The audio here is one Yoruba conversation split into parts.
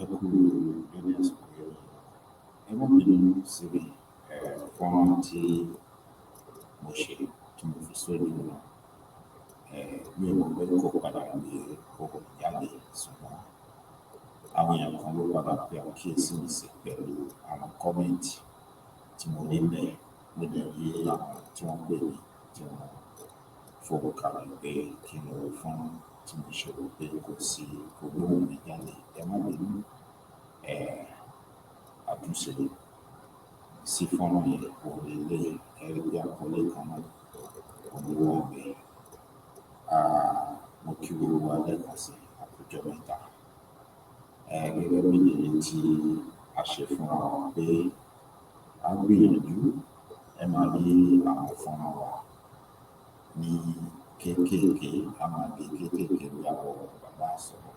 Ẹ kú dédé àsìkò yìí. Ẹ má bínú sí mi, fọ́nrán tí mo ṣe tí mo fi sójú mi ò mọ̀ pé kò padà gbé ohùn jáde, ṣùgbọ́n àwọn èèyàn kan ló padà pe àkíyèsí mi sí pẹ̀lú àwọn comment tí mo rí ńbẹ̀. Mo dẹ̀ rí àwọn tí wọ́n pè mí tí wọ́n fohùn kalẹ̀ pé kí n lọ wo fọ́nrán tí mo ṣe wò pé kò sí, kò gbóhùn mi jáde. Ẹ má bínú, àtúnṣe sí fọ́nrán yẹn òun leléyìí. Ẹ rí pé àkọlé kan náà òun ló wà ńbẹ̀. Mo kí gbogbo wa lẹ́ẹ̀kan sí, a kú ọjọ́ mẹ́ta. Gẹ́gẹ́ bí ìlérí tí a ṣe fúnra wa pé a gbìyànjú, ẹ máa rí àwọn fọ́nrán wa ní kéékèèké, a máa gé kéékèèké bí àwọn bàbá sọ̀rọ̀.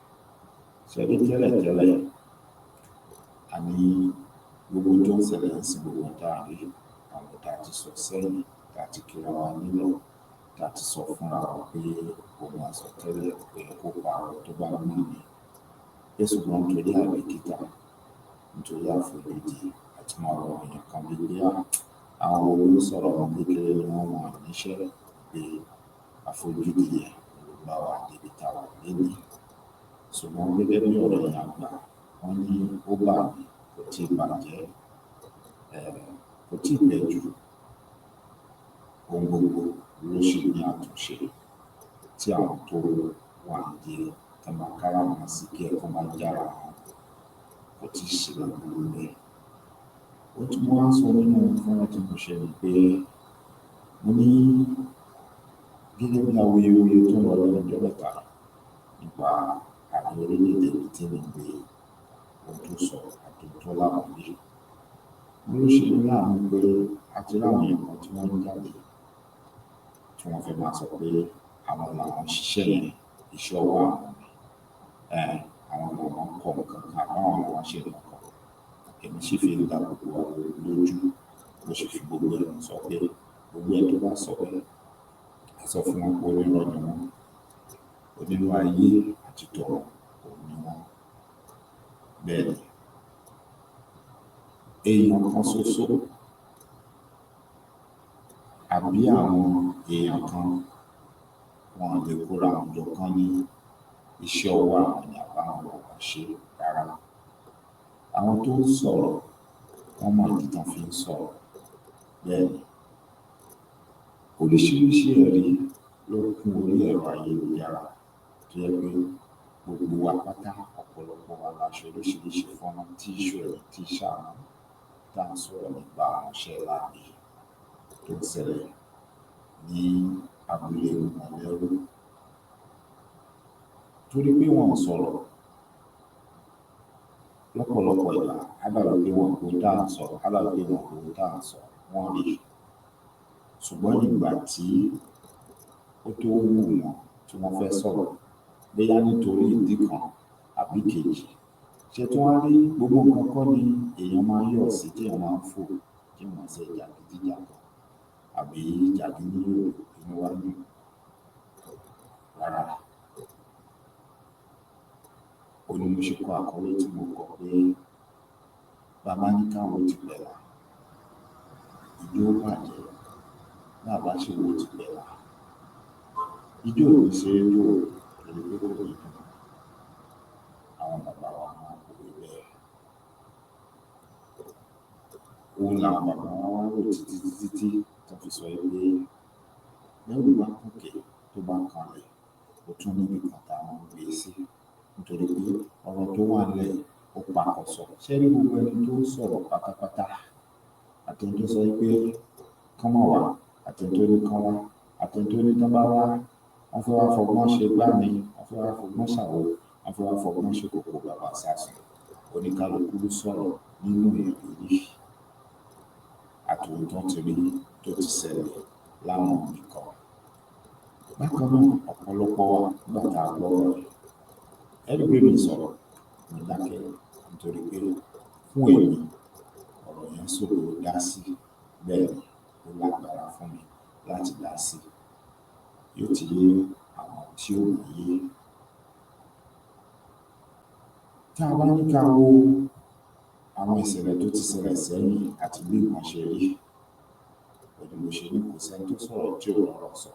Ṣé ẹ rí tẹ́lẹ̀tẹ́lẹ̀, a ní gbogbo ohun tó ń ṣẹlẹ̀ ń sìn, gbogbo ohun tá a rí, àwọn tá a ti sọ sẹ́yìn, tá a ti kíra wa nílọ̀, tá a ti sọ fúnra wa pé ohun àsọtẹ́lẹ̀ kò yẹ kó parọ́ tó bá gbọ́n ni. Pé ṣùgbọ́n nítorí àìbìkítà, nítorí àfojúdi àti máa wo àwọn èèyàn kan bíi pé àwọn wo ló ń sọ̀rọ̀, ọmọ kékeré ni wọ́n, wọn ò níṣẹ́, pé àfojúdi yẹn ló bá wa débi tá a wà lénìí. Ṣùgbọ́n gẹ́gẹ́ bí ọ̀rọ̀ ẹ̀yin àgbà, wọ́n ní ó bà mí, kò tíì bàjẹ́, kò tíì pẹ́ jù. Ohun gbogbo ló ṣì ní àtúnṣe tí àwọn tó wà nídìí ẹ̀ tán bá káràmásìkí ẹ̀, tán bá jára wọn, kò tíì sí láburú ńbẹ̀. Ohun tí mo wá ń sọ nínú fọ́nrán tí mo ṣe ni pé mo ní gẹ́gẹ́ bí awuyewuye tó ń lọ lẹ́nu ọjọ́ mẹ́ta nípa ààrẹ orílẹ̀-èdè ibi tí mò ń gbé, ohun tó sọ àti ohun tó láwọn rí. Mo ló ṣe mí láàánú pé a ti ráwọn èèyàn kan tí wọ́n ń jáde tí wọ́n fẹ́ máa sọ pé àwọn làwọn ń ṣiṣẹ́ yẹn, iṣẹ́ ọwọ́ àwọn ni, àwọn làwọn ń kọ nǹkan kan, àbáwọn làwọn ṣe nǹkan kan. Èmi sì fi ń dá gbogbo wa lójú, mo sì fi gbogbo ẹnu sọ pé gbogbo ẹni tó bá sọ bẹ́ẹ̀, a sọ fún wọn pé onírọ́ ni wọ́n, onírọ́ ayé àti tọ̀run òun ni wọ́n. Bẹ́ẹ̀ ni, èèyàn kan ṣoṣo àbí àwọn èèyàn kan wọn lè kóra wọn jọ kán ní iṣẹ́ ọwọ́ àwọn ni àbáwọn làwọn ṣe rárá. Àwọn tó ń sọ̀rọ̀, wọ́n mọ ìdí tán fi ń sọ̀rọ̀. Bẹ́ẹ̀ ni, oríṣiríṣi ẹ̀rí ló kún orí ẹ̀rọ ayélujára tó jẹ́ pé gbogbo wa pátá, ọ̀pọ̀lọpọ̀ wa la ṣe oríṣiríṣi fọ́nrán tí í ṣòro, tí í ṣàánú, tá à ń sọ̀rọ̀ nípa àwọn iṣẹ́ láabi tó ń ṣẹlẹ̀ ní abúlé Mọ̀lẹ́rú. Torí pé wọn ò sọ̀rọ̀ lọ́pọ̀lọpọ̀ ìgbà, á dàbí pé wọn ò gbọ́ ohun tá à ń sọ, á dàbí pé wọn ò gbọ́ ohun tá à ń sọ, wọ́n rí i. Ṣùgbọ́n ìgbà tí ó tó wù wọ́n tí wọ́n fẹ́ sọ̀rọ̀, bóyá nítorí ìdí kan àbí kejì. Ṣé tún wá rí, gbogbo nǹkan kọ́ ni èèyàn máa ń yọ̀ sí, téèyàn máa ń fò, téèyàn máa ń ṣe jàgídíjàgan àbí jàgídíyòyò inú wa ń dùn. Rárá. Òun ni mo ṣe kọ àkọlé tí mo kọ pé bàbá ní ká wo ti pẹ̀lá, ijó ó bàjẹ́, bá a bá sì wo ti pẹ̀lá, ijó ò ní ṣe é jó o, torí pé kò ní dùn. Àwọn bàbá wa máa ń pòwe bẹ́ẹ̀. Òun làwọn bàbá wa wá rò títí títí tí tán fi sọ wí pé bẹ́rù bá kòkè tó bá kanlẹ̀, ó tún níbì kan tá a máa ń gbé e sí. Nítorí pé ọ̀rọ̀ tó wà ńlẹ̀ yìí ó pakàsọ. Ṣé ẹ rí gbogbo ẹni tó ń sọ̀rọ̀ pátápátá, àtẹni tó sọ wí pé kán má wá, àtẹni tó ní kán wá, àtẹni tó ní tán bá wá, wọ́n fẹ́ wá fọgbọ́n ṣe gbá ni, wọ́n fẹ́ wá fọgbọ́n ṣàwo, wọ́n fẹ́ wá fọgbọ́n ṣe kòkò bàbá ìsasùn. Oníkálukú ló sọ̀rọ̀ nínú ìrírí àti ohun tán ti rí tó ti ṣẹlẹ̀ láwọn ibì kan. Bákan náà, ọ̀pọ̀lọpọ̀ wa nígbà tá a gbọ́ ọ̀rọ̀ yìí, ẹ rí pé mi ò sọ̀rọ̀, mo dákẹ́ nítorí pé fún èmi, ọ̀rọ̀ yẹn ṣòro dá sí. Bẹ́ẹ̀ ni, ó lágbára fún mi láti dá sí. Yóò ti yé àwọn tí ò ní yé. Tá a bá ní ká wo àwọn ìṣẹ̀lẹ̀ tó ti ṣẹlẹ̀ sẹ́yìn àti bí nǹkan ṣe rí, òun ni mo ṣe ní kò sẹ́ni tó sọ̀rọ̀ tí ò rọ́rọ̀ sọ.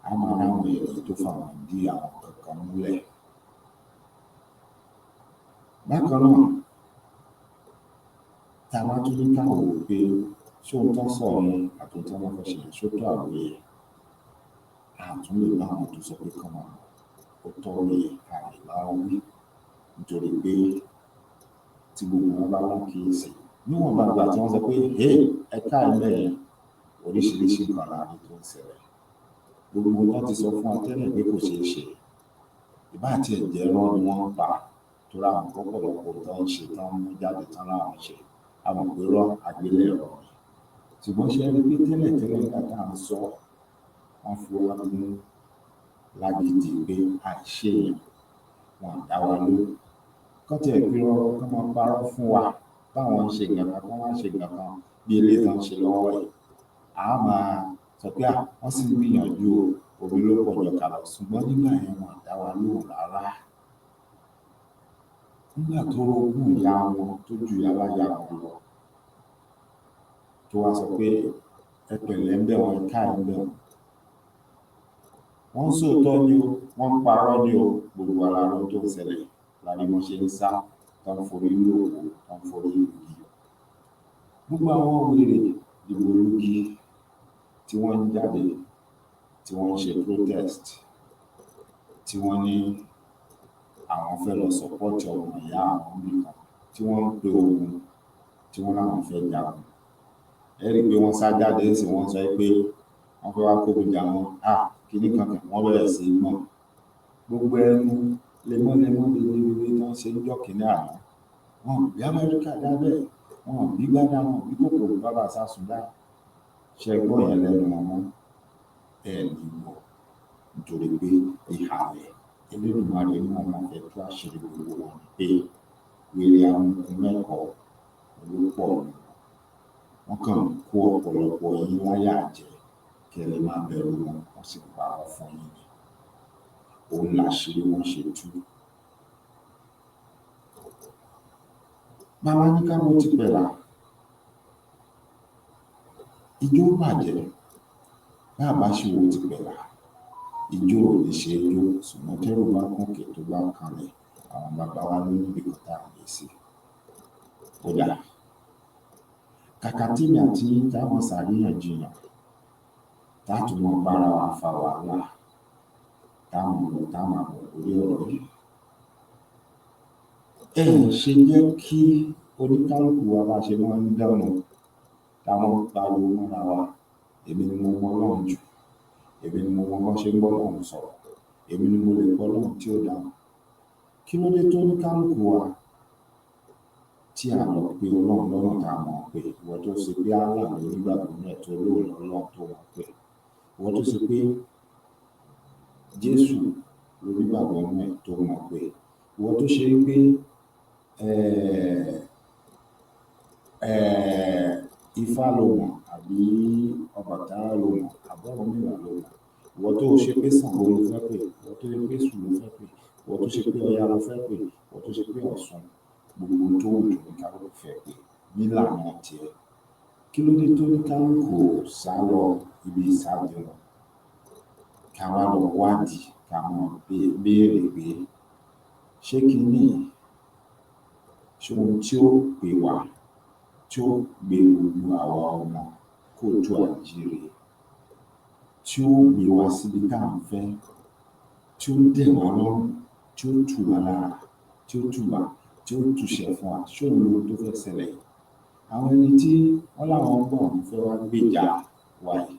Á máa ráwọn ẹ̀rí tó fàwọn ìdí àwọn nǹkan kan múlẹ̀. Bákan náà, tá a bá tún ní ká wò ó pé ṣé ohun tán sọ yẹn àti ohun tí wọ́n fẹ́ ṣe yẹn, ṣó tọ́ àbí ó yẹ? A tún lè bá àwọn tó sọ pé kán máa bọ̀, ó tọ́ ó yẹ, a lè bá wọn wí nítorí pé tí gbogbo wọn bá lákìíyèsí níwọ̀nba ìgbà tí wọ́n sọ pé hey, ẹ káì ńbẹ̀ yẹn, oríṣiríṣi nǹkan la rí tó ń ṣẹlẹ̀. Gbogbo ohun tán ti sọ fún wa tẹ́lẹ̀ pé kò ṣeé ṣe, ìbáà tiẹ̀ jẹ́ irọ́ ni wọ́n ń pa, torí a mọ̀ pé ọ̀pọ̀lọpọ̀ ohun tán ń ṣe, tán ń mú jáde, tán láwọn ń ṣe, a mọ̀ pé irọ́ àgbélẹ̀rọ ni. Ṣùgbọ́n ṣé ẹ rí i pé tẹ́lẹ̀tẹ́lẹ̀ nígbà tá à ń sọ, wọ́n fi wá mú lágídí pé àìṣèèyàn, wọn ò dá wa lóhùn. Kán tiẹ̀ fi rọrọ kán máa parọ́ fún wa báwọn ń ṣe nǹkan kan, kán wá ṣe nǹkan kan bí eléyìí tán ń ṣe lọ́wọ́ yìí. Á máa sọ pé à, wọ́n sì ń gbìyànjú o, omi ló pọ̀ jọkà lọ. Ṣùgbọ́n nígbà yẹn wọn ò dá wa lóhùn rárá. Nígbà tó rogún ìyá wọn tó ju ìyá láyà wọn lọ, tó wá sọ pé ẹ pẹ̀lẹ́ ńbẹ̀ wọ́n, ẹ káì ńbẹ̀ wọ́n. Wọ́n ń sòótọ́ ni o, wọ́n ń parọ́ ni o, gbogbo wa la rí ohun tó ń ṣẹlẹ̀, la rí bọ́n ṣe ń sá, tán ń forí lóòkó, tán ń forí lugi. Gbogbo àwọn wèrè dìgbòlugi tí wọ́n ń jáde, tí wọ́n ń ṣe protest, tí wọ́n ní àwọn fẹ́ lọ support ọmọ ìyá àwọn níbì kan, tí wọ́n ń pe ogun, tí wọ́n láwọn fẹ́ jagun. Ẹ rí i pé wọ́n sá jáde nísìnyí, wọ́n sọ pé wọ́n fẹ́ wá kógun jà wọ́n, à kinní kan kan, wọ́n bẹ̀rẹ̀ sí í gbọ̀n. Gbogbo ẹnu lemọ́lemọ́ lelelele tán ṣe níjọ́ kìíní àná. Wọn ò bí Amẹ́ríkà dá bẹ́ẹ̀, wọn ò bí gbá dá, wọn ò bí kòkòrò bàbá ìsasùn dá. Ṣé ẹ gbọ́ yẹn lẹ́nu wọn mọ́? Ẹ ní gbọ́, nítorí pé ìhàlẹ̀ Elédùmarè mọ̀ọ́mọ̀ fẹ́ tú àṣírí gbogbo wọn ni pé wèrè amukun mẹ́kọ̀ọ́ ló pọ̀ nù wọn. Wọ́n kàn ń kó ọ̀pọ̀lọpọ̀ yín láyà jẹ kẹ́ ẹ lè máa bẹ̀rù wọn, wọ́n sì ń parọ́ fún yín ni. Òun làṣírí wọn ṣe tú. Bàbá ní ká wo ti pẹ̀là, ijó bàjẹ́, bá a bá ṣì wo ti pẹ̀là, ijó ò ní ṣe é jó, ṣùgbọ́n tẹ́rù bá gòkè tó bá kanlẹ̀, àwọn bàbá wa ló níbì kan tá à ń gbé sí. Ó dáa. Kàkà témi àti yín tá máa ṣàríyànjiyàn, tá tún máa bára wa fa wàhálà, tá máa lọ tá máa bọ̀ lórí ọ̀rọ̀ yìí. Ẹ ṣe jẹ́ kí oníkálùkù wa bá ṣe máa ń dánu, tá máa ń pariwo mọ́ra wa, èmi ni mo mọ Ọlọ́run jù, èmi ni mo mọ bọ́n ṣe ń bọ́lọ́run sọ̀rọ̀, èmi ni mo lè pe Ọlọ́run tí ó dáhùn. Kí ló dé tó oníkálùkù wa tí a lọ pe Ọlọ́run lọ́nà tá a mọ̀ ọ́n pè? Ìwọ tó ṣe pé Allah ló nígbàgbọ́ nínú ẹ̀ tó lóun lọ́lọ́run tó mọ̀ ọ́n pè. Ìwọ tó ṣe pé Jésù ló nígbàgbọ́ nínú ẹ̀ tó mọ̀ ọ́n pè. Ìwọ tó ṣe pé Ifá lo mọ̀ àbí Ọbàtálá lo mọ̀ àbí Ọ̀rúnmìlà lo mọ̀. Ìwọ tó ṣe pé Ṣàngó lo fẹ́ pè, ìwọ tó ṣe pé Èṣù lo fẹ́ pè, ìwọ tó ṣe pé Ọya lo fẹ́ pè, ìwọ tó ṣe pé Ọ̀ṣun, gbogbo ohun tó wù tó oníkálùkù fẹ́ pè nílànà tiẹ̀. Kí ló dé tó oníkálùkù ò sá lọ ibi ìsádi wọn? Ká wá lọ wádìí, ká máa béèrè pé ṣé kiní yìí, ṣé ohun tí ó pè wá, tí ó gbé gbogbo àwa ọmọ kóòtù àjíire, tí ó gbé wa síbi tá à ń fẹ́, tí ó dẹ̀ wá lọ́rùn, tí ó tù wá lára, tí ó tùbà, tí ó tùṣẹ fún wa, ṣé òun lohun tó fẹ́ ṣẹlẹ̀ yìí? Àwọn ẹni tí wọ́n láwọn ń bọ̀, àwọn fẹ́ wá gbèjà wa yìí,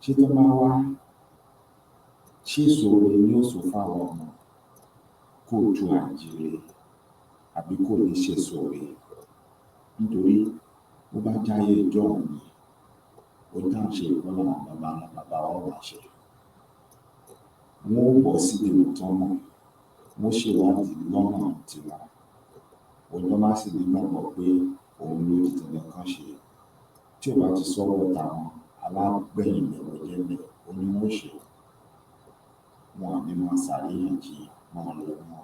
ṣé tán bá wá, ṣé èso ire ni ó so fáwa ọmọ kóòtù àjíire àbí kò ní ṣèso ire? Nítorí bó bá jáyé ijọ́hun ni, ohun tá à ń ṣe yìí kọ́ làwọn baba ńlá baba wa ó máa ṣe. Wọ́n ó bọ́ síbi ohun tán mọ̀, wọ́n ó ṣèwádìí lọ́nà tiwọn. Ohun tán bá sì nígbàgbọ́ pé òun ló di dandan kán ṣe, tí ò bá ti sọ́wọ́ tàwọn alágbẹ̀yìnbẹ̀wọ̀jẹ́ ńbẹ̀, òun ni wọ́n ó ṣe. Wọn ò ní máa ṣàríyànjiyàn, máa lọ máa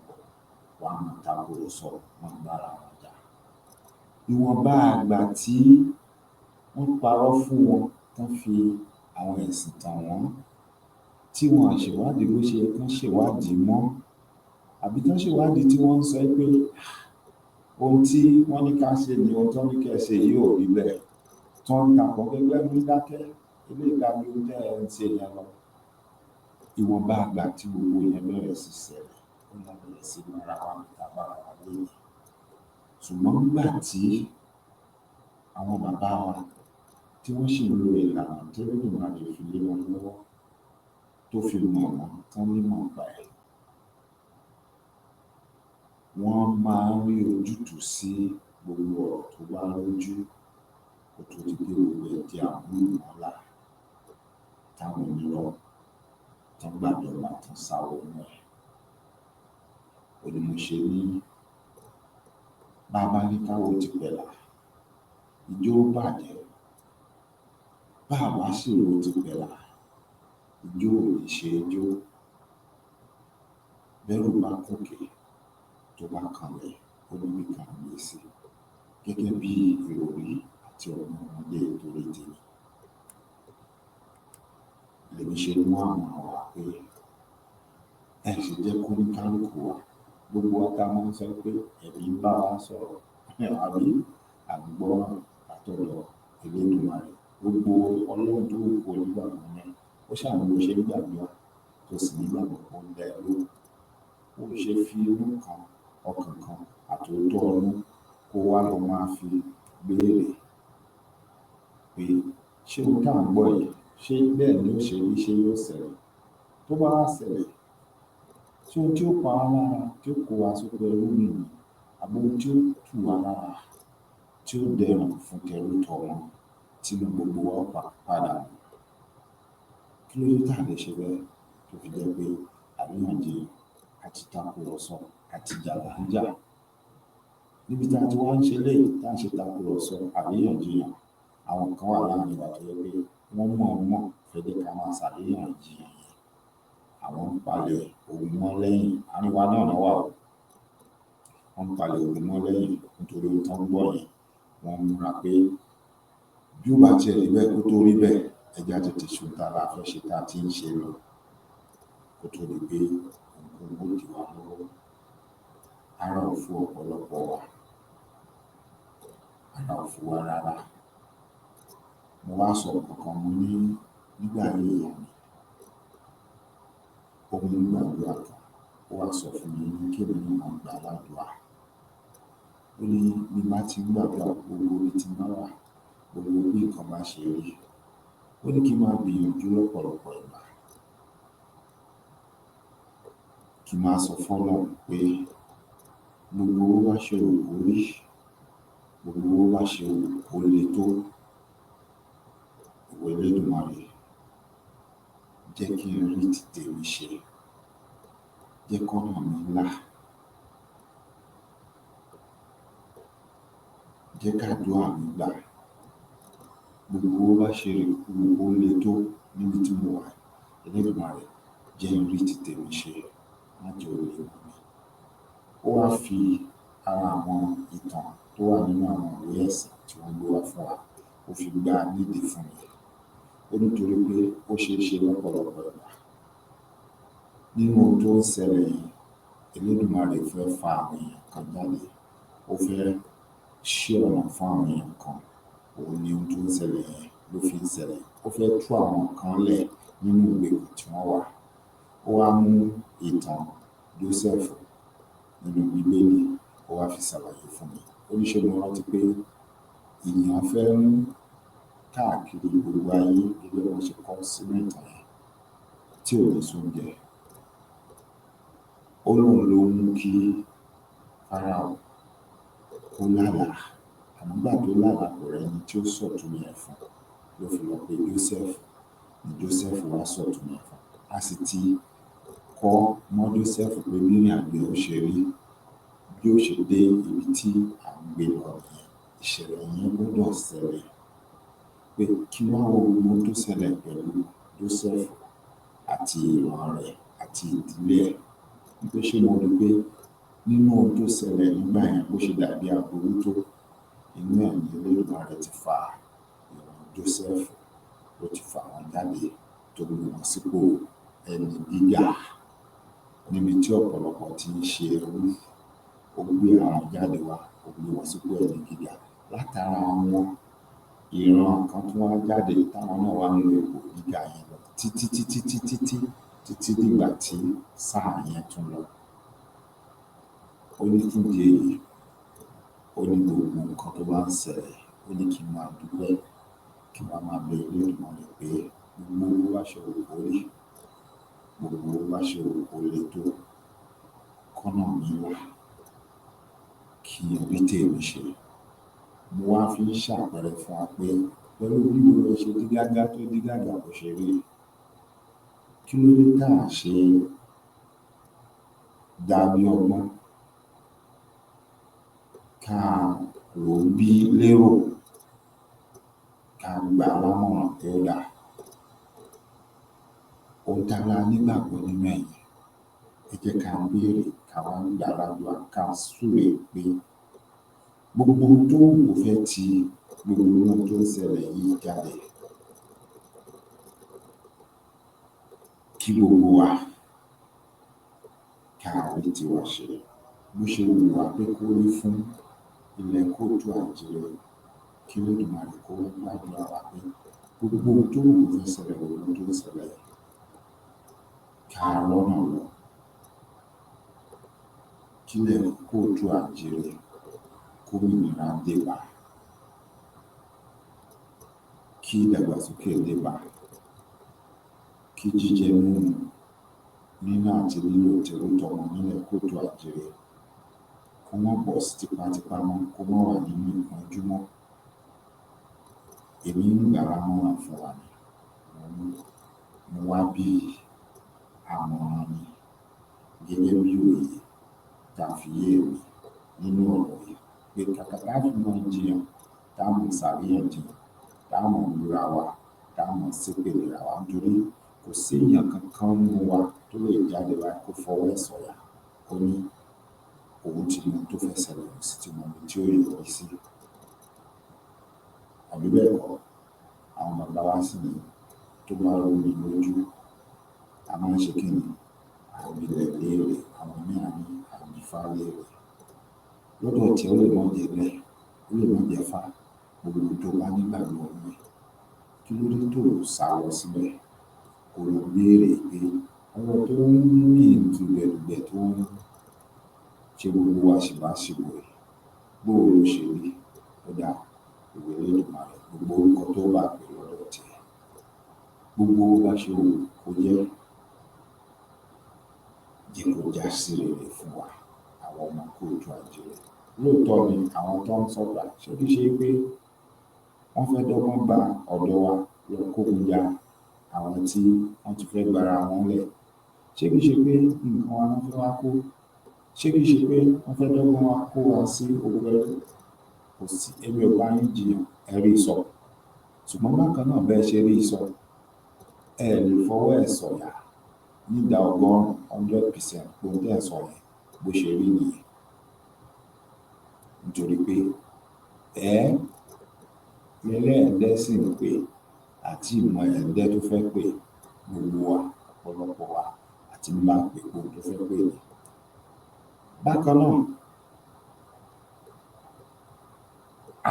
bọ̀ Wọ́n á máa takùrọ̀sọ, wọ́n ń bára wọn jà. Ìwọ̀nba ìgbà tí wọ́n parọ́ fún wọn, tán fi àwọn ẹ̀sìn tàn wọ́n, tí wọn ò ṣèwádìí bó ṣe yẹ kán ṣèwádìí mọ́, àbí tán ṣèwádìí tí wọ́n ń sọ pé ohun tí wọ́n ní ká ṣe ni ohun tí wọ́n ní kẹ́ ẹ ṣe yìí ò rí bẹ́ẹ̀, tí wọ́n ń takò pé ẹgbẹ́nu yín dákẹ́, eléyìí dáa ju ohun tẹ́ ẹ ń ṣe yẹn lọ. Ìwọ̀nba ìgbà tí gbogbo ìyẹn bẹ̀rẹ̀ sí ṣẹlẹ̀, òun la bẹ̀rẹ̀ sí bára wa níbi tá a bára wa lénìí. Ṣùgbọ́n nígbà tí àwọn bàbá wa tí wọ́n ṣì ń lo ìlànà tÉlédùmarè fi lé wọn lọ́wọ́, tó fi mọ̀ wọ́n, tán nímọ̀ nípa ẹ̀, wọ́n máa ń rí ojútùú sí gbogbo ọ̀rọ̀ tó bá rújú kó tó di pé gbogbo ẹ̀ di àmúlùmálà táwọn onírọ́ tán gbàjọba tán sá wọnú ẹ̀. Òhun ni mo ṣe ní bá a bá ní ká wo tìpẹ̀là, ijó ó bàjẹ́. Bá à bá sì ro tìpẹ̀là, ijó ò ní ṣe é jó. Bẹ́rù bá kòkè, tó bá kanlẹ̀, ó níbì kan à ń gbé e sí. Gẹ́gẹ́ bí ìròrí àti ọgbọ́n ọmọdé torí tèmi lèmi ṣe mú àmọ̀ràn wá pé ẹ ṣe jẹ́ kóníkálùkù wa, gbogbo wa tá a máa ń sọ pé ẹ̀mí ń bá wa sọ̀rọ̀, àbí à ń gbọ́ràn látọ̀dọ̀ Elédùmarè. Gbogbo Ọlọ́run tó wù kó nígbàgbọ́ nínú ẹ̀, ó ṣáà ní bó ṣe ń gbàdúrà tó sì nígbàgbọ́ pé ó ń dá ẹ lóhùn. Ó ṣe fi inú kan, ọkàn kan àtòótọ́ inú kó wá lọ máa fi béèrè pé ṣé ohun tá à ń gbọ́ yìí, ṣé bẹ́ẹ̀ ni ó ṣe rí, ṣé yóò ṣẹlẹ̀? Tó bá wá ṣẹlẹ̀, ṣé ohun tí ó pa wá lára, tí ó kó wa sóko ẹrú nìyí, àbí ohun tí ó tù wá lára, tí ó dẹrùn fún tẹrú tọmọ, tínú gbogbo wa ó padà dùn? Kí ló dé tá à lè ṣe bẹ́ẹ̀ tó fi jẹ́ pé àríyànjiyàn àti ìtàkùrọ̀sọ àti ìjà là ń jà? Níbi tá a ti wá ń ṣe eléyìí, tá à ń ṣe ìtàkùrọ̀sọ, àríyànjiyàn, àwọn kan wà láàrin wa tó jẹ́ pé wọ́n mọ̀ọ́mọ̀ fẹ́ jẹ́ ká máa ṣàríyànjiyàn yẹn. Àwọn ń palẹ̀ ogun mọ́ lẹ́yìn, àárín wa náà ná wà o. Wọ́n ń palẹ̀ ogun mọ́ lẹ́yìn nítorí ohun tán ń gbọ́ yẹn. Wọ́n ń múra pé bí ó bá tiẹ̀ rí bẹ́ẹ̀, kó tó rí bẹ́ẹ̀, ẹ jẹ́ á tètè ṣe ohun tá a bá fẹ́ ṣe tá a ti ń ṣe lọ kó tó di pé ohunkóhun ó dí wa lọ́wọ́. Ara ò fu ọ̀pọ̀lọpọ̀ wa, ara ò fu wa rárá. Mo wá sọ nǹkan kan, mo ní nígbà ayé ìyá mi, ó ń gbàdúrà kan, ó wá sọ fún mi, ó ní kémi náà máa gbà á ládùúà. Ó ní bí n bá ti ń gbàdúrà, gbogbo ibi tí n bá wà, gbogbo bí nǹkan bá ṣe rí, ó ní kí n máa gbìyànjú lọ́pọ̀lọpọ̀ ìgbà, kí n máa sọ fọ́lọ́run pé gbogbo bó bá ṣe wù kó rí, gbogbo bó bá ṣe wù kó le tó, ìwọ Elédùmarè, jẹ́ kí n rí ti tèmi ṣe, jẹ́ kọ́nà mi là, jẹ́ kádùúà mi gbà, gbogbo bó bá ṣe wù kó le tó níbi tí mo wà, Elédùmarè, jẹ́ n rí ti tèmi ṣe, má jẹ́ ó le mọ́ mi. Ó wá fi ara àwọn ìtàn tó wà nínú àwọn ìwé ẹ̀sìn tí wọ́n gbé wá fún wa, ó fi gbá a nídìí fún mi. Ó ní torí pé ó ṣeé ṣe lọ́pọ̀lọpọ̀ ìgbà nínú ohun tó ń ṣẹlẹ̀ yìí, Elédùmarè fẹ́ fa àwọn èèyàn kan jáde, ó fẹ́ ṣí ọ̀nà fún àwọn èèyàn kan, òun ni ohun tó ń ṣẹlẹ̀ yẹn ló fi ń ṣẹlẹ̀. Ó fẹ́ tú àwọn kan lẹ̀ nínú ìgbèkùn tí wọ́n wà. Ó wá mú ìtàn Jósẹ́fù nínú Bíbélì, ó wá fi ṣàlàyé fún mi. Ó ní ṣé mo rántí pé ìyàn fẹ́ mú káàkiri gbogbo ayé gẹ́gẹ́ bí wọ́n ṣe kọ ọ́ sínú ìtàn yẹn tí ò ní sóúnjẹ. Ó lóun ló mú kí Fáráò kó lálàá, àmọ́ nígbà tó lálàá kò rẹ́ni tí ó sọ̀túnmọ̀ ẹ̀ fún un, ló fi lọ pe Jósẹ́fù, ni Jósẹ́fù wá sọ̀túnmọ̀ ẹ̀ fún un. A sì ti kọ ọ́ mọ́ Jósẹ́fù pé bí ìrìn àjò ẹ̀ ó ṣe rí, bí ó ṣe dé ibi tí à ń gbé lọ nìyẹn. Ìṣẹ̀lẹ̀ yẹn gbọ́dọ̀ ṣẹlẹ̀ pé kí wá wo gbogbo ohun tó ṣẹlẹ̀ pẹ̀lú Jósẹ́fù àti ìran rẹ̀ àti ìdílé ẹ̀, wí pé ṣé mo rí pé Nínú ohun tó ṣẹlẹ̀ nígbà yẹn, bó ṣe dàbí aburú tó, inú ẹ̀ ní Elédùmarè ti fa ìran Jósẹ́fù, ló ti fà wọ́n jáde, tó gbé wọn sípò ẹni gíga níbi tí ọ̀pọ̀lọpọ̀ ti ń ṣe ẹrú. Ó gbé àwọn jáde wá, ó gbé wọn sípò ẹni gíga. Látara wọn, ìran kan tún wá jáde táwọn náà wá ń lo ipò gíga yẹn lọ títí títí títí tí títí dìgbà tí sáà yẹn tún lọ. Ó ní fún ìdí èyí, ó ní gbogbo nǹkan tó bá ń ṣẹlẹ̀, ó ní kí n máa dúpẹ́, kí n wá máa bẹ Elédùmarè pé gbogbo bó bá ṣe wù kó rí, gbogbo bó bá ṣe wù kó le tó, kọ́nà mi là, kí n rí tèmi ṣe. Mo wá fi ń ṣàpẹẹrẹ fún wa pé pẹ̀lú bí gbogbo ẹ̀ ṣe dí gágá tó dí gàgà bó ṣe rí yìí, kí ló dé tá à ṣe dá bí ọgbọ́n, ká rò ó bí lérò, ká gbà á lámọ̀ràn pé ó dáa, ohun tá a lá nígbàgbọ́ nínú ẹ̀ yẹn, ẹ jẹ́ ká béèrè, ká wá gbà á ládùúrà, ká súre pé gbogbo ohun tó wù kó fẹ́ ti gbogbo ohun tó ń ṣẹlẹ̀ yìí jáde, kí gbogbo wa ká rí tiwa ṣe. Bó ṣe wù wá pé kó rí fún ilẹ̀ káàárọ̀ oòjíire, kí Elédùmarè kó gbàdúrà wa pé gbogbo ohun tó wù kó fẹ́ ṣẹlẹ̀, gbogbo ohun tó ń ṣẹlẹ̀ yìí, ká rọ́nà lọ, kílẹ̀ káàárọ̀ oòjíire kómìnira dé bá, kí ìdàgbàsókè dé bá, kí jíjẹ múmu, níná àti lílò tẹrú-tọmọ nílẹ̀ káàárọ̀ oòjíire kó má bọ́ sí tipátipá mọ́, kó má wà nínú ìpọ́njú mọ́. Èmi ń gbà á lámọ̀ràn fún wa ni, mo wá bí àmọ̀ràn ni gẹ́gẹ́ bí òye tá a fi yé èmi nínú ọ̀rọ̀ yìí pé kàkà tá fi máa jiyàn, tá máa ṣàríyànjiyàn, tá máa búra wa, tá máa ṣépè léra wa, nítorí kò séèyàn kankan nínú wa tó lè jáde báyìí kó fọwọ́ ẹ̀ sọ̀yà kó ní òun ti mọ ohun tó fẹ́ ṣẹlẹ̀, òun sì ti mọ ibi tí ó yọrí sí. Àbí bẹ́ẹ̀ kọ́? Àwọn bàbá wa sì ní tó bá rúni lójú, a máa ń ṣe kí ni? À ń bilẹ̀ léèrè, àwọn míì á ní à ń bifá léèrè. Lọ́dọ̀ tiẹ̀, ó lè má jẹ́ bẹ́ẹ̀, ó lè má jẹ́ fá, gbogbo ohun tó bá nígbàgbọ́ nínú ẹ̀, kí ló dé tó ò sá lọ síbẹ̀ kó lọ béèrè pé ọ̀rọ̀ tó ń mì dùgbẹ̀dùgbẹ̀, tó ń ṣe gbogbo wa ṣìbáṣìbò yìí, bóo ló ṣe rí? Ó dáa, ìwọ Elédùmarè, gbogbo orúkọ tó bá pè lọ́dọ̀ tiẹ̀, gbogbo bó bá ṣe wù kó jẹ́, jẹ́ kó já sí rere fún wa, àwọn ọmọ káàárọ̀ oòjíire. Lóòótọ́ ni àwọn tó ń sọ̀rọ̀, ṣé kìí ṣe pé wọ́n fẹ́ dọ́gbọ́n gba ọ̀dọ̀ wa lọ kógun ja àwọn tí wọ́n ti fẹ́ gbara wọn lẹ̀? Ṣé kìí ṣe pé nǹkan wa ná fẹ́ wá kó? Ṣé kìí ṣe pé wọ́n fẹ́ dọ́gbọ́n wá kó wa sí oko ẹrú? Kò sí, èmi ò bá yín jiyàn, ẹ rí sọ. Ṣùgbọ́n bákan náà, bẹ́ẹ̀ ṣe rí sọ, ẹ lè fọwọ́ ẹ̀ sọ̀yà nídàá 100, 100% pé ohun tẹ́ ẹ̀ ń sọ yẹn bó ṣe rí nìyẹn. Nítorí pé ẹ lẹ́lẹ́ẹ̀dẹ́ sì ń pè àti ìmọ̀ ẹ̀ẹ́dẹ́ tó fẹ́ pè gbogbo wa, ọ̀pọ̀lọpọ̀ wa àti máa pè pé ohun tó fẹ́ pè ní. Bákan náà,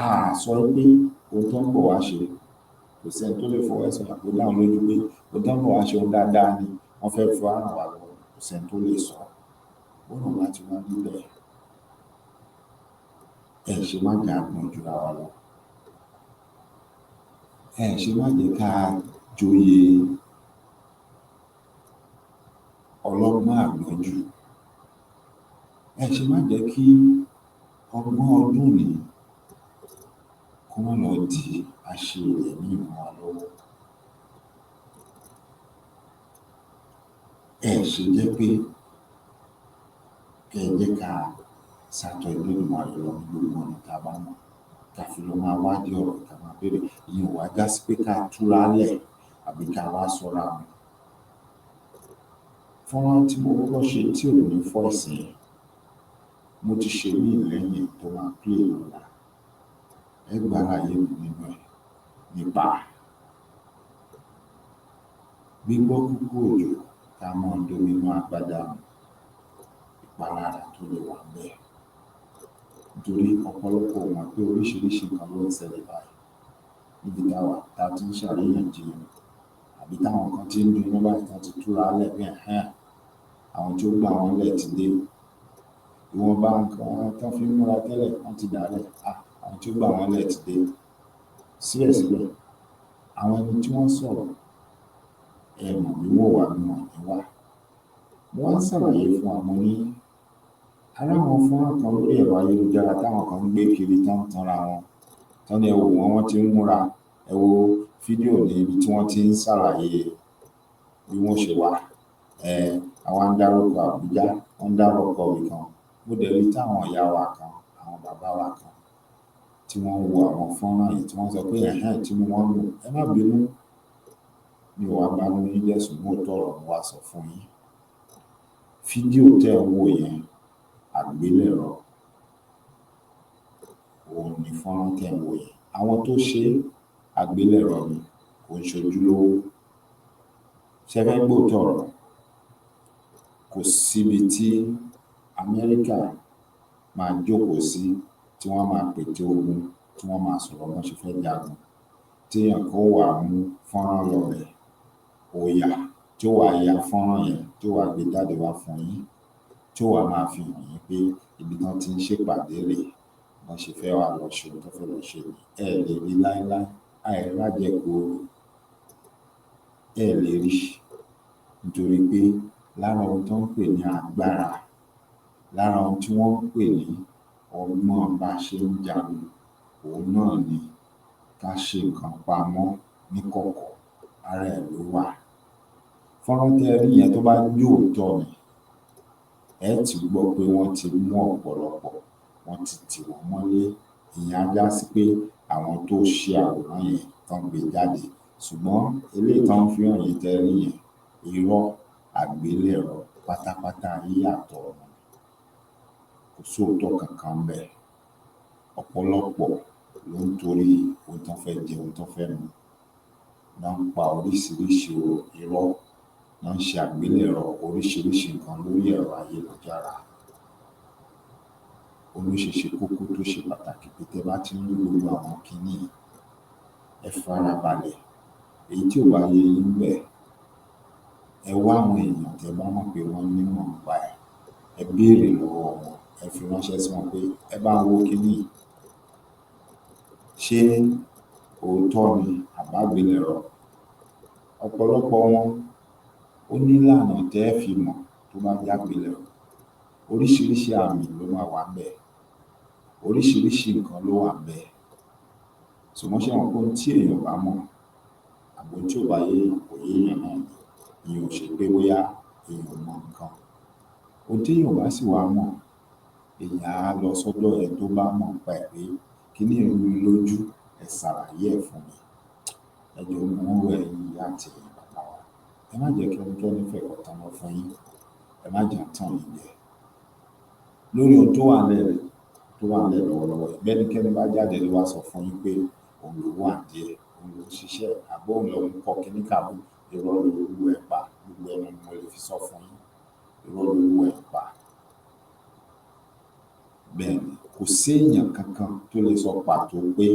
a sọ pé ohun tó ń bọ̀ wá ṣe, kò sẹ́ni tó lè fọwọ́ ẹ̀ sọ̀yà kó dá òun lójú pé ohun tó ń bọ̀ wá ṣe ohun dáadáa ni, wọ́n fẹ́ fi wá ràn wá lọ́wọ́, kò sẹ́ni tó lè sọ. Bọ́rọ̀ bá ti wá rí bẹ́ẹ̀, ẹ ṣe má jẹ́ á gbọ́n jura wa lọ. Ẹ ṣe má jẹ́ ká joyè ọlọ́gbọ́n àgbọ́njù. Ẹ ṣe má jẹ́ kí ọgbọ́n ọdún òní kó má lọ di aṣiwèrè míì mọ́ wa lọ́wọ́. Ẹ ṣe jẹ́ pé kẹ́ ẹ jẹ́ ká sá tọ Elédùmarè lọ ní gbogbo ọ̀nà tá a bá mọ̀, ká fi lọ máa wádìí ọ̀rọ̀, ká máa béèrè. Ìyẹn ò wá já sí pé ká túra lẹ̀ àbí ká wá sọra nù. Fọ́nrán tí mo kọ́kọ́ ṣe tí ò ní voice yẹn, Mo ti ṣe míì lẹ́yìn tó máa play lọ́la. Ẹ gbàlàyé mi nínú ẹ̀ nípa gbígbọ́ kúkú òjò ká máa domi inú agbádá mu, ìpalára tó lè wà ńbẹ̀. Nítorí ọ̀pọ̀lọpọ̀ ò mọ̀ pé oríṣiríṣi nǹkan ló ń ṣẹlẹ̀ báyìí níbi tá a wà, tá a ti ń ṣàríyànjiyàn, àbí táwọn kan ti ń dunnú báyìí, tán ti túra lẹ̀ pé ẹ̀hẹ́n, àwọn tí ó gbà wọ́n lẹ̀ ti dé. Ìwọ̀nba nǹkan tán fi ń múra tẹ́lẹ̀, wọ́n ti dàálẹ̀, àwọn tí ó gbà wọ́n lẹ̀ ti dé. Síbẹ̀síbẹ̀, àwọn ẹni tí wọ́n sọ̀rọ̀, ẹ mọ̀ bí wọ́n wà bí wọn ò ní wá. Mo wá ń ṣàlàyé fún wa, mo ní a ráwọn fọ́nrán kan lórí ẹ̀rọ ayélujára táwọn kan ń gbé kiri, tán ń tanra wọn, tán ní ẹ wò wọ́n, wọ́n ti ń múra, ẹ wo fídíò ní ibi tí wọ́n ti ń ṣàlàyé bí wọ́n ṣe wá. Àwa ń dárúkọ Àbújá, wọ́n ń dárúkọ ibì kan. Mo dẹ̀ rí táwọn ìyá wa kan, àwọn bàbá wa kan tí wọ́n ń wo àwọn fọ́nrán yìí, tí wọ́n sọ pé ẹ̀hẹ́n, tínú wọn dùn. Ẹ má bínú, mi ò wá banú yín jẹ́, ṣùgbọ́n òótọ́ ọ̀rọ̀ mo wá sọ fún yín. Fídíò tẹ́ ẹ̀ ń wò yẹn, àgbélẹ̀rọ òun ni fọ́nrán tẹ́ ẹ̀ ń wò yẹn. Àwọn tó ṣe é, àgbélẹ̀rọ ni, kò ń ṣojúlówó. Ṣé ẹ fẹ́ gbóòótọ́ ọ̀rọ̀? Kò síbi tí Amẹ́ríkà máa jókòó sí tí wọ́n máa pète ogun, tí wọ́n máa sọ̀rọ̀ bọ́n ṣe fẹ́ jagun, téèyàn kan ó wá mú fọ́nrán lọbẹ̀, òòyà tí ó wá ya fọ́nrán yẹn, tí ó wá gbé jáde wá fún yín, tí ó wá máa fi hàn yín pé ibi tán ti ń ṣèpàdé rèé, bọ́n ṣe fẹ́ wá lọ ṣe ohun tán fẹ́ lọ ṣe nìyí. Ẹ lè rí láéláé, àìrájẹkù orò, ẹ lè rí, nítorí pé lára ohun tán ń pè ní agbára, lára ohun tí wọ́n ń pè ní ọgbọ́n bá a ṣe ń jagun, òun náà ni ká ṣe nǹkan pamọ́ níkọ̀kọ̀, ara ẹ̀ ló wà. Fọ́nrán tẹ́ ẹ rí yẹn, tó bá jóòótọ́ ni, ẹ ti gbọ́ pé wọ́n ti mú ọ̀pọ̀lọpọ̀, wọ́n ti tì wọ́n mọ́lé. Ìyẹn á já sí pé àwọn tó ṣe àwòrán yẹn tán gbé jáde. Ṣùgbọ́n eléyìí tán fi hàn yín tẹ́ ẹ rí yẹn, irọ́ àgbélẹ̀rọ pátápátá ayé àtọ̀run ni. Kò sóòótọ́ kankan ńbẹ̀. Ọ̀pọ̀lọpọ̀ ló ń torí ohun tán fẹ́ jẹ, ohun tán fẹ́ mu, ná ń pa oríṣiríṣi irọ́, ná ń ṣe àgbélẹ̀rọ oríṣiríṣi nǹkan lórí ẹ̀rọ ayélujára. Òun ló ṣe ṣe kókó tó ṣe pàtàkì pé tẹ́ bá ti ń rí gbogbo àwọn kinní yìí, ẹ farabalẹ̀. Èyí tí ò bá yé yín ńbẹ̀, ẹ wá àwọn èèyàn tẹ́ bá mọ̀ pé wọ́n nímọ̀ nípa ẹ̀, ẹ béèrè lọ́wọ́ wọn, ẹ fi ránṣẹ́ sí wọn pé ẹ bá ń wo kinní yìí, ṣé òótọ́ ni àbágbélẹ̀rọ? Ọ̀pọ̀lọpọ̀ wọn, ó nílànà tẹ́ ẹ fi mọ̀ tó bá jágbélẹ̀rọ. Oríṣiríṣi àmì ló máa wà ńbẹ̀, oríṣiríṣi nǹkan ló wà ńbẹ̀. Ṣùgbọ́n ṣé ẹ mọ̀ pé ohun tí èèyàn ò bá mọ̀, àbí ohun tí ò bá yéèyàn, kò yéèyàn náà ni. Ìyẹn ò ṣe pé bóyá èèyàn ò mọ nǹkan. Ohun téèyàn ò bá sì wá mọ̀, èèyàn á lọ sọ́dọ̀ ẹni tó bá mọ̀ nípa ẹ̀ pé kiní yìí rú mi lójú, ẹ ṣàlàyé ẹ̀ fún mi. Ẹ jọ̀ọ́, mo ń rọ ẹ̀yin ìyá àti ẹ̀yin bàbá wa. Ẹ má jẹ́ kí ẹnikẹ́ni fẹ̀kọ tanná fún yín. Ẹ má jẹ́ á tàn yín jẹ. Lórí ohun tó wà ńlẹ̀ tó wà ńlẹ̀ lọ́wọ́lọ́wọ́ yìí, bẹ́nikẹ́ni bá jáde ló wá sọ fún yín pé òun lòún wà nídìí ẹ̀, òun lòún ṣiṣẹ́ ẹ̀, àbí òun lòún kọ kinní kan, àbí irọ́ lolúwa ẹ̀ pa, gbogbo ẹnu ni mo lè fi sọ fún yín. Irọ́ lolúwa ẹ̀ pa. Bẹ́ẹ̀ ni, kò séèyàn kankan tó lè sọ pàtó pé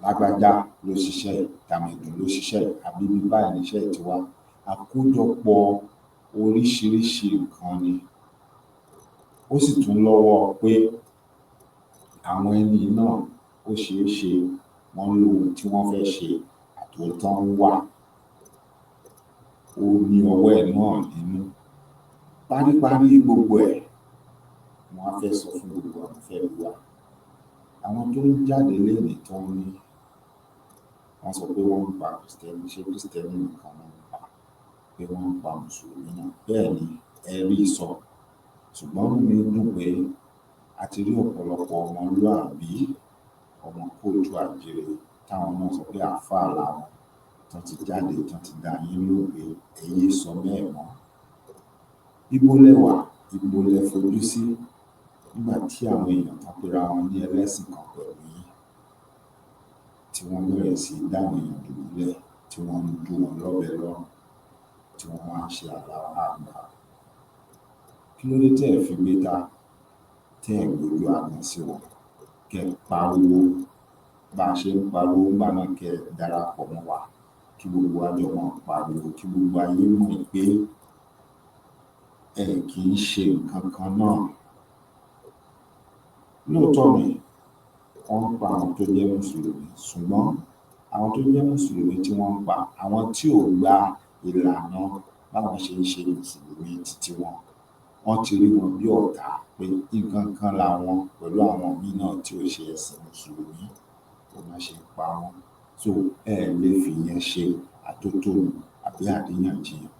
lágbájá ló ṣiṣẹ́ yìí, tàmẹ̀dù ló ṣiṣẹ́ yìí, àbí ibi báyìí niṣẹ́ yìí ti wá. Àkójọpọ̀ oríṣiríṣi nǹkan ni. Ó sì tún lọ́wọ́ pé àwọn ẹni yìí náà, ó ṣeé ṣe wọ́n lóhun tí wọ́n fẹ́ ṣe àtohun tán ń wá. Ó ní ọwọ́ ẹ̀ náà nínú. Paríparí gbogbo ẹ̀, mo wá fẹ́ sọ fún gbogbo àwọn fẹ́ bí wa. Àwọn tó ń jáde lénìí tán ní wọ́n sọ pé wọ́n ń pa Kìrìsìtẹ́nì, ṣé Kìrìsìtẹ́nì nìkan náà ń pa? Pé wọ́n ń pa Mùsùlùmí náà. Bẹ́ẹ̀ ni, ẹ rí i sọ. Ṣùgbọ́n inú mi dùn pé a ti rí ọ̀pọ̀lọpọ̀ ọmọlúàbí, ọmọ kóòtù àjíire táwọn náà sọ pé àáfàá làwọn, tán ti jáde, tán ti dá yín lóhùn pé ẹ yé sọ bẹ́ẹ̀ mọ́. Ibo lẹ wà? Ibo lẹ fojú sí? Nígbà tí àwọn èèyàn kan pera wọn ní ẹlẹ́sìn kan pẹ̀lú yín, tí wọ́n bẹ̀rẹ̀ sí í dá àwọn èèyàn dùbúlẹ̀, tí wọ́n ń dú wọn lọ́bẹ lọ́rùn, tí wọ́n wá ń ṣe Allahu Akbar, kí ló dé tẹ́ ẹ̀ fi gbé ta, tẹ́ ẹ̀ gbójú agan sí wọn, kẹ́ ẹ pariwo bá a ṣe ń pariwo ńgbà náà, kẹ́ ẹ darapọ̀ mọ́ wa, kí gbogbo wa jọ máa pariwo, kí gbogbo ayé mọ̀ pé ẹ kì í ṣe nǹkan kan náà? Lóòótọ́ ni wọ́n ń pa àwọn tó jẹ́ mùsùlùmí, ṣùgbọ́n àwọn tó jẹ́ mùsùlùmí tí wọ́n ń pa, àwọn tí ò gba ìlànà báwọn ṣe ń ṣe mùsùlùmí títí wọn, wọ́n ti rí wọn bí ọ̀tá, pé nǹkan kan làwọn pẹ̀lú àwọn míì náà tí ò ṣe ẹ̀sìn mùsùlùmí, òun náà ṣe ń pa wọ́n. So ẹ lè fìyẹn ṣe àtótónu àbí àríyànjiyàn.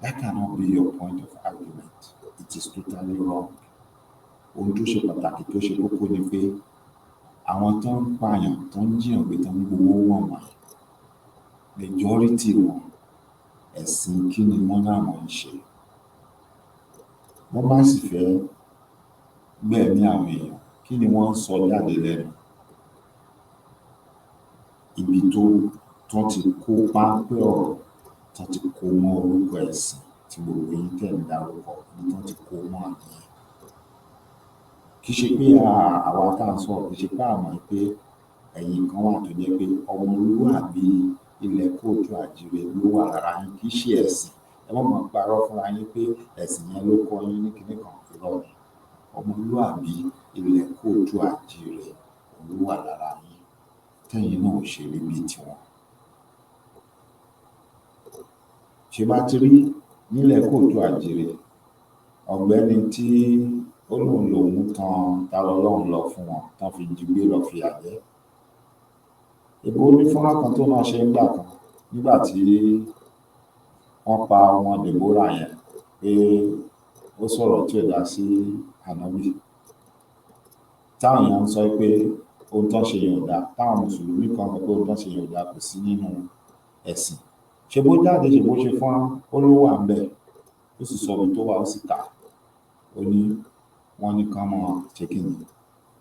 That cannot be your point of argument. It is totally wrong. Ohun tó ṣe pàtàkì, tó ṣe kókó ni pé àwọn tó ń pààyàn, tó ń jíyàn gbé, tó ń gbowó wọ̀nyí, majority wọn, ẹ̀sìn kí ni wọ́n láwọn ń ṣe? Wọ́n bá sì fẹ́ gbẹ̀mí àwọn èèyàn, kí ni wọ́n ń sọ jáde lẹ́nu? Ibi tó ti kó páńpẹ́ ọ̀rọ̀ tó ti kó mọ́ orúkọ ẹ̀sìn tí gbogbo yín tẹ̀ ń dárúkọ, ibi tó ti kó mọ́ nìyẹn. Kì í ṣe pé àwa tá à ń sọ̀rọ̀, kì í ṣe pé a mọ̀ pé ẹ̀yin kan wà tó jẹ́ pé ọmọlúwàbí ilẹ̀ káàárọ̀ oòjíire ló wà lára yín. Kì í ṣe ẹ̀sìn. Ẹ má máa parọ́ fúnra yín pé ẹ̀sìn yẹn ló kọ́ yín ní kinní kan. Irọ́ ni. Ọmọlúwàbí ilẹ̀ káàárọ̀ oòjíire ló wà lára yín, tẹ́yin náà ò ṣe rí bíi tiwọn. Ṣé bá ti rí nílẹ̀ káàárọ̀ oòjíire, ọ̀gbẹ́ni tí ó lóun lòun tan Ta Lọlọ́run lọ fún wọn, tán fi jí gbé lọ fìyà jẹ. Èbó ní fọ́nrán kan tó náà ṣe ńgbà kan, nígbà tí wọ́n pa ọmọ Deborah yẹn, pé ó sọ̀rọ̀ tí ò dá sí ànábì, táwọn èèyàn ń sọ pé ohun tó ń ṣe yẹn ò dáa, táwọn mùsùlùmí kan sọ pé ohun tó ń ṣe yẹn ò dáa, kò sí nínú ẹ̀sìn. Ṣe bó jáde, ṣe bó ṣe fọ́nrán, ó ló wà ńbẹ̀, ó sì sọ ibi tó wà, ó sì kà ó ní wọ́n ní kán máa ṣe kí ni,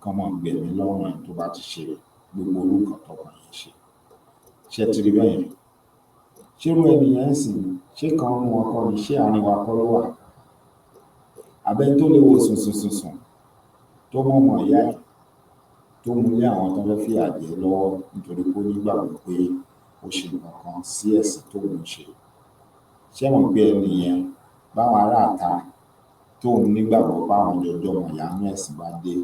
kán máa gbẹ̀mí lọ́rùn ẹni tó bá ti ṣe gbogbo irú nǹkan tọ́mọ yẹn ṣe. Ṣé ẹ ti rí bẹ́ẹ̀ yẹn? Ṣé irú ẹni yẹn ń sìn, ṣé kan nínú wọn kọ́ ni? Ṣé àárín wa kọ́ ló wà? Àbẹ́ni tó lè wo sùn sùn sùn sùn, tó mú ọmọ ìyá ẹ̀, tó mú lé àwọn tó fẹ́ fìyà jẹ lọ́wọ́ nítorí pé ó nígbàgbọ́ pé ó ṣe nǹkan kan sí ẹ̀sìn tóun ń ṣe, ṣé mọ̀ pé ẹni yẹn, báwọn aráàta tóun nígbàgbọ́ páwọn jọjọ́ ọmọ ìyá nínú ẹ̀sìn bá dé,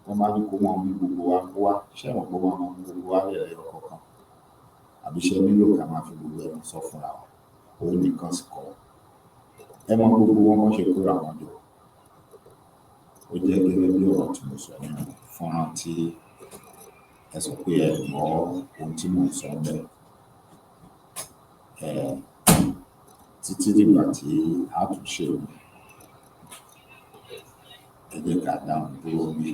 wọ́n bá ní kó máa mú gbogbo wa kó wá, ṣé mọ̀ pé wọ́n máa mú gbogbo wa lẹ̀ lẹ́yọ kọ̀ọ̀kan? Àbí ṣe nílò ká máa fi gbogbo ẹnu sọ fúnra wa? Òun nìkan sì kọ́. Ẹ mọ gbogbo wọn bọ́n ṣe kóra wọn jọ. Ó jẹ́ gẹ́gẹ́ bí ọ̀rọ̀ tí mo sọ nínú fọ́nrán tí ẹ sọ pé ẹ gbọ́ ohun tí mò ń sọ ńbẹ̀. Títí dìgbà tí a tún ṣe òmíì, ẹ jẹ́ ká dánu dúró níbí.